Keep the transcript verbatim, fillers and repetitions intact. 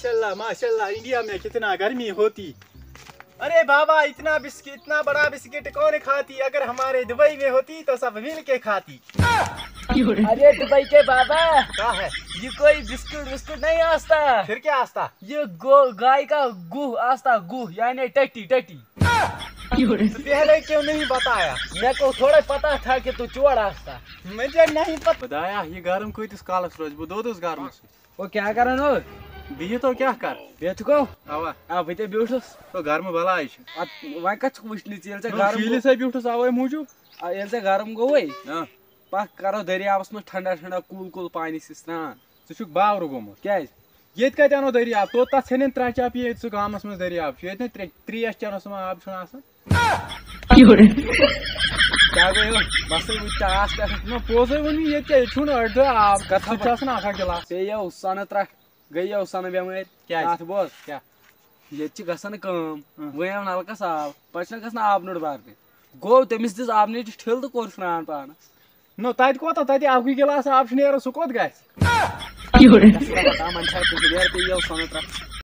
माशाल्लाह, माशाल्लाह, इंडिया में कितना गर्मी होती। अरे बाबा, इतना बिस्किट, इतना बड़ा बिस्किट कौन खाती? अगर हमारे दुबई में होती तो सब मिल के खाती। अरे दुबई के बाबा, क्या है? ये कोई बिस्कुट विस्कुट नहीं आस्ता। फिर क्या आस्ता? ये गो गाय का गुह आस्ता, गुह यानी टट्टी, टट्टी। तो पहले क्यों नहीं बताया? मेरे को थोड़ा पता था कि तू चोर आस्ता। मुझे नहीं पता। खुदाया, ये गर्म कोई तिस कालस रोज, वो दो दो गर्म से। वो क्या करन हो? बिहित हो क्या कर? بیٚہہ ژٕ کو؟ اوا۔ آ، بہٕ تہِ بیوٗٹھُس۔ تو گرم بلاے چھُ۔ اتھ وۄنۍ کتھ چھُکھ وٕچھنہِ ژٕ؟ ییٚلہِ ژےٚ تو گرم شیٖلہِ گوٚو، سا بیوٗٹھُس اوے موٗجوٗب۔ آ، ییٚلہِ ژےٚ گرم گوٚوُے، ہاں۔ پکھ کرو دٔریاوس منٛز ٹھنڈا ٹھنڈا کوٗل کوٗل پانی سۭتۍ سرٛان۔ ژٕ چھُکھ باورٕ گوٚمُت۔ کیٛازِ؟ ییٚتہِ کتہِ انو دٔریاب؟ توٚت تتھ ژھیٚنن ترٛےٚ چاپہِ ییٚتہِ سُہ گامس منٛز دٔریاب چھُ۔ ییٚتہِ نہٕ ترٛےٚ، ترٛیش چٮ۪نس منٛز آب چھُنہٕ آسان۔ کیٛاہ گوٚو یہِ؟ بس ہے وٕنہِ ٹاس پٮ۪ٹھ۔ نہ، پوٚزے ووٚن مےٚ، ییٚتہِ کیٛاہ، ییٚتہِ چھُنہٕ أڑۍ دۄہ آب۔ کتھ سُہ چھُ خبر؟ آسان اکھ اکھ گِلاس۔ بیٚیہِ یہِ سنہٕ ترٛٹھ، گٔے یہِ سنہٕ بٮ۪مٲرۍ۔ کیٛازِ؟ کتھ بوز۔ کیٛاہ؟ ییٚتہِ چھِ گژھان کٲم، ہاں۔ وۄنۍ آو نلکس آب، پتہٕ چھُنہ گژھان آب نوٚٹ برنہِ۔ گوٚو تٔمِس دِژ آبہٕ نٔٹِس ٹھِل تہٕ کوٚر سرٛان پانس۔ نو، تتہِ کوتاہ؟ تتہِ اکُے گِلاس آب چھُ نیران، سُہ کوٚت گژھِ؟ گژھِ نہ پتہ، یِمن چھا کُنہِ نیرٕ تہٕ یِیو سۄنہٕ ترٛٹھ۔